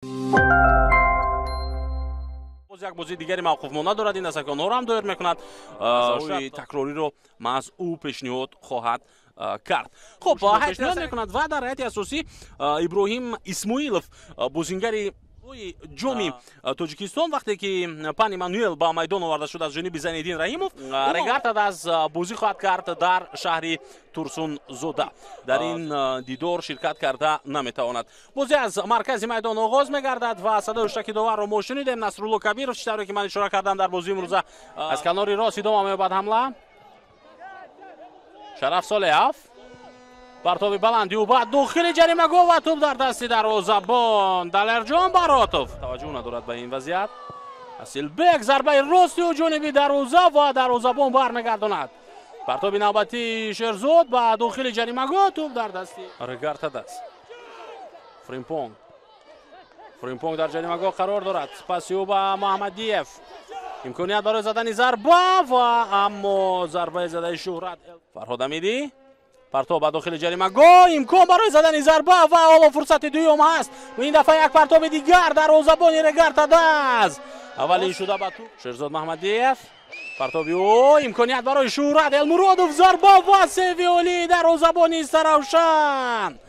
Боз як бозии дигари мавқуфмонда дорад, ин аст ки онҳоро ҳам доир мекунад. Саволи такрориро маҳз ӯ пешниҳод хоҳад кард. Хуб, пешниҳод мекунад ва дар ҳайати асосӣ Иброҳим Исмоилов, бозингари ҷоми Тоҷикистон, вақте ки Пан Эммануэл ба майдон оварда шуд аз ҷониби Зайниддин Раҳимов, Регар аз бозӣ хоҳад кард дар шаҳри Турсунзода. Дар ин дидор ширкат карда наметавонад. Бозӣ аз маркази майдон оғоз мегардад ва садои ҳуштаки доварро мо шунидем. Насрулло Кабиров, чӣ тавре ки ман ишора кардам, дар бозии имрӯза аз канори рост идома меёбад ҳамла. Шараф Солеҳов, партоби баланди ӯ ба дохили ҷаримагоҳ ва тӯб дар дасти дарвозабон Далерҷон Баротов. Таваҷҷӯҳ надорад ба ин вазъият. Асилбек, зарбаи рости ӯ ҷониби дарвоза ва дарвозабон бармегардонад. Партоби навбатии Шерзод ба дохили ҷаримагоҳ, тӯб дар дасти Регар Тадаз. Фримпонг, Фримпонг дар ҷаримагоҳ қарор дорад. Паси ӯ ба Маҳмадиев, имконият барои задани зарба ва аммо зарбаи задаи Шӯҳрат. Фарҳод Амидӣ, партоб ба дохили ҷаримагоҳ, имкон барои задани зарба ва ҳоло фурсати дуюм ҳаст. Ин дафъа як партоби дигар, дарвозабони Регар Тадаз аввалин шуда ба тӯб. Шерзод Маҳмадиев, партоби ӯ, имконият барои Шӯҳрат Элмуродов, зарба ва севи олии дарвозабони Истаравшан.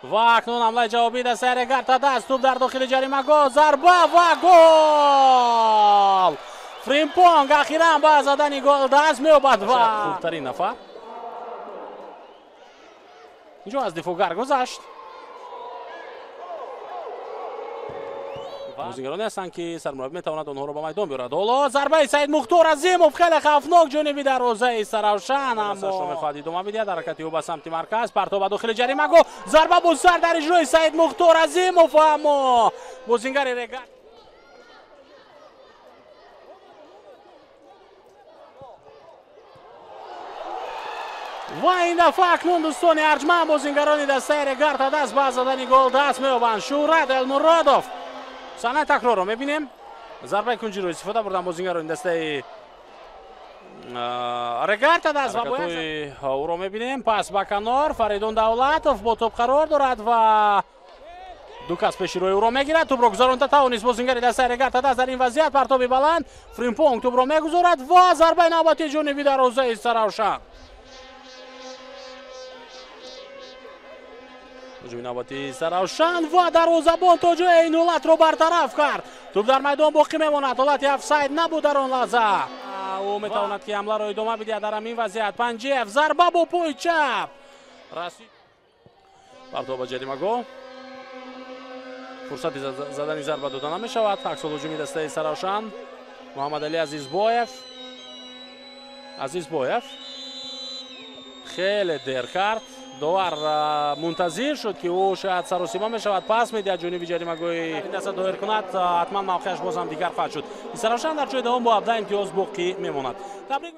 Ва акнун ҳамлаи ҷавобии дастаи Регар Тадаз, тӯб дар дохили ҷаримагоҳ, зарба ва гол! Фримпонг ахиран ба задани гол даст меёбад ва хубтарин нафар инҷо аз дифоъгар гузашт. Бозигароне ҳастанд ки сармураббӣ метавонад онҳоро ба майдон биёрад. Ҳоло зарбаи Саид Мухтор Азимов хеле хавфнок ҷониби дарвозаи Истаравшан, аммо мехоҳад идома бидиҳад ҳаракати ӯ ба самти марказ. Партоб ба дохили ҷаримагоҳ, зарба бо сар дар иҷрои Саид Мухтор Азимов, аммо бозингари Регар. Ва ин дафъа акнун, дӯстони арҷманд, бозингарони дастаи Регар Тадаз ба задани гол даст меёбанд. Шӯҳрат Элмуродов, саҳнаи такрорро мебинем. Зарбаи кунҷиро истифода бурдан бозингарони дастаи Регар Тадаз ва ҳаракатҳои ӯро мебинем. Пас ба канор, Фаридун Давлатов бо тӯб қарор дорад ва ду кас пеши рӯи ӯро мегирад. Тӯбро гузаронда тавонист бозингари дастаи Регар Тадаз. Дар ин вазъият партоби баланд, Фримпонг тӯбро мегузорад ва зарбаи навбатии ҷониби дарвозаи Истаравшан. Ҳуҷуми навбатии Истаравшан ва дарвозабон то ҷое ин ҳолатро бартараф кард. Тӯб дар майдон боқӣ мемонад. Ҳолати офсайд набуд дар он лаҳза. Ӯ метавонад ки ҳамларо идома бидиҳад дар ҳамин вазъият. Панҷиев, зарба бо пои чап. Партоб ба ҷаримагоҳ. Фурсати задани зарба дода намешавад. Аксол ҳуҷуми дастаи Истаравшан. Муҳаммадалӣ Азизбоев. Азизбоев хеле дер кард. Довар мунтазир шуд ки ӯ шояд саросима мешавад, пас медиҳад ҷониби ҷаримагоҳи ин даста доир кунад, ҳатман мавқеаш боз ҳам дигар хоҳад шуд. Истаравшан дар ҷои давом бо 17 имтиёз боқӣ мемонад. Табрик.